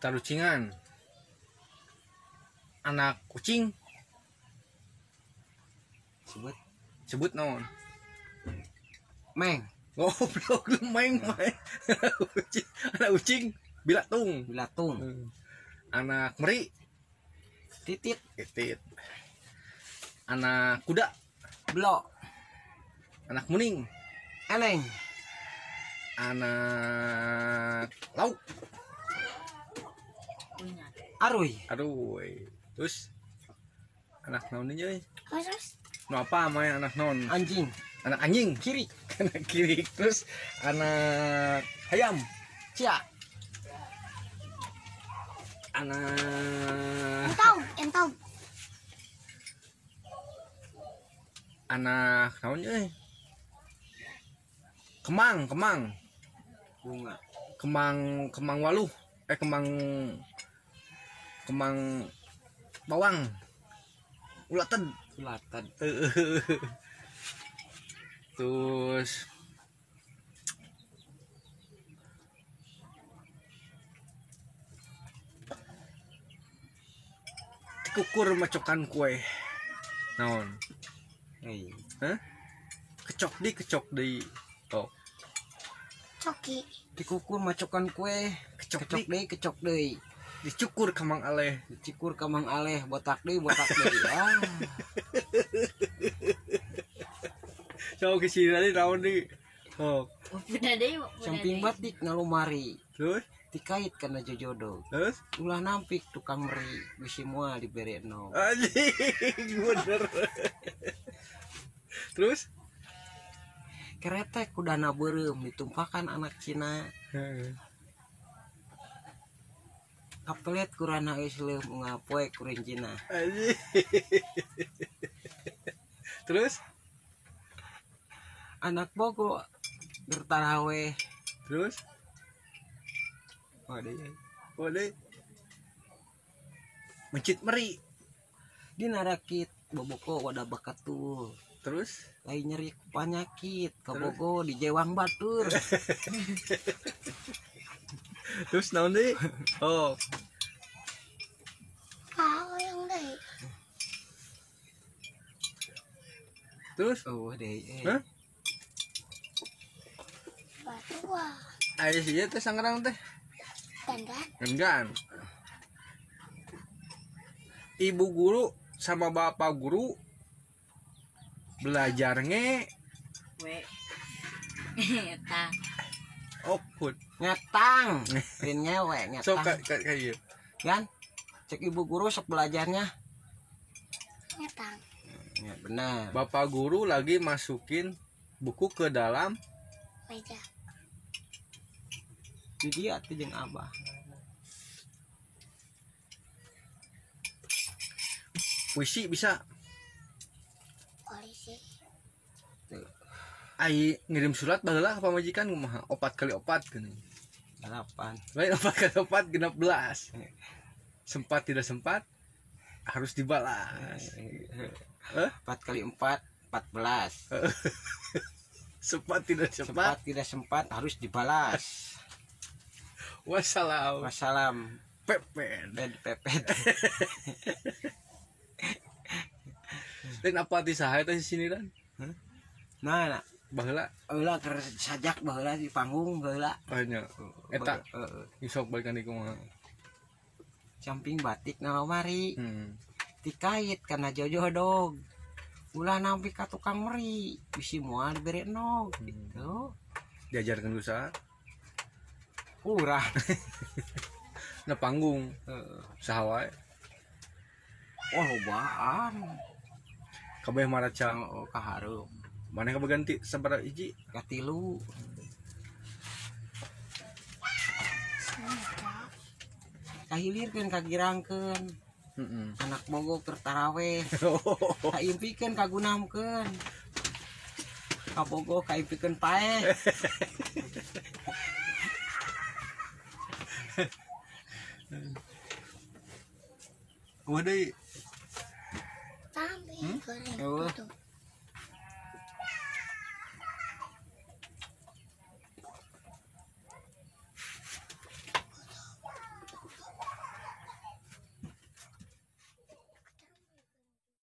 Tarucingan. Anak kucing. Sebut. Sebut naon? Meng. Goblok lu meng meng. Anak kucing bilatung. Bilatung. Anak meri. Titit. Titit. Anak kuda. Blok. Anak muning. Eneng. Anak lauk. Aruy. Aruy. Terus anak naon deui? Terus nu apa main anak naon? Anjing. Anak anjing kiri. Anak kiri. Terus anak ayam. Cia. Anak entau, entau. Anak naon euy? Kemang, kemang. Bunga. Kemang, kemang waluh. Kemang kemang bawang. Ulaten. Ulaten. Terus dikukur macokan kue. Naon? Hei. Hah? Kecok di. Oh. Coki. Dikukur macokan kue, kecok deui, kecok deui. Dicukur ka Mang Aleh, dicukur ka Mang Aleh, botak deui, botak deui. Ah. Sok ke sini tadi naon deui? Oh. Udah deui. Samping batik ngalumari. Terus dikait kana jojodo. Terus ulah nampik tukang meri bisi moal dibere no. Anjing bener. Terus keretek kudana beureum ditumpakan anak Cina. Kapelet kurana geus leuh unggal poe kuring Cina. Anjing. Terus anak bogo bertaraweh. Terus waduh. Mencit meri dina rakit boboko wadah bakatul. Terus lain nyeri panyakit kabogo di jewang batur. Terus naon deui? Oh. Ah, yang deui. Terus oh deui. Hah? Batua. Aya sih teh sangrang teh. Gangan. Gangan. Ibu guru sama bapak guru belajar nge we eta oput ngetang lain ngewe ngetang sok kayak ieu kan cek ibu guru sok belajarnya ngetang ya, benar. Bapak guru lagi masukin buku ke dalam meja di dia tuh jeung abah. Puisi bisa polisi. Ai ngirim surat baheula ka pamajikan kumaha? 4 kali 4 geuning. 8. Lain 4 kali 4 16. Sempat tidak sempat harus dibalas. 4 kali 4 14. Sempat tidak sempat. Sempat tidak sempat harus dibalas. Wassalam. Wassalam. Pepet. Pepet. Lain apa ti saha eta sisiniran? Nah, baheula heula keur sajak baheula di panggung baheula. Oh nya. Eta sok balikan di kumaha. Samping batik na lemari. Dikait kana jojodog. Ulah nampi ka tukang meri, bisi moal dibere nog gitu. Diajarkeun ku saha? Urang. Na panggung. Saha wae? Oh, lobaan. Kabeh maraca. Oh, kahareup. Maneh kabaganti sabaraha hiji? Katilu. Kahilirkeun kagirangkeun. Anak bogo keur taraweh. Kaimpikeun kagunamkeun. Kabogo kaimpikeun paeh. Kumaha deui? Tambi goreng.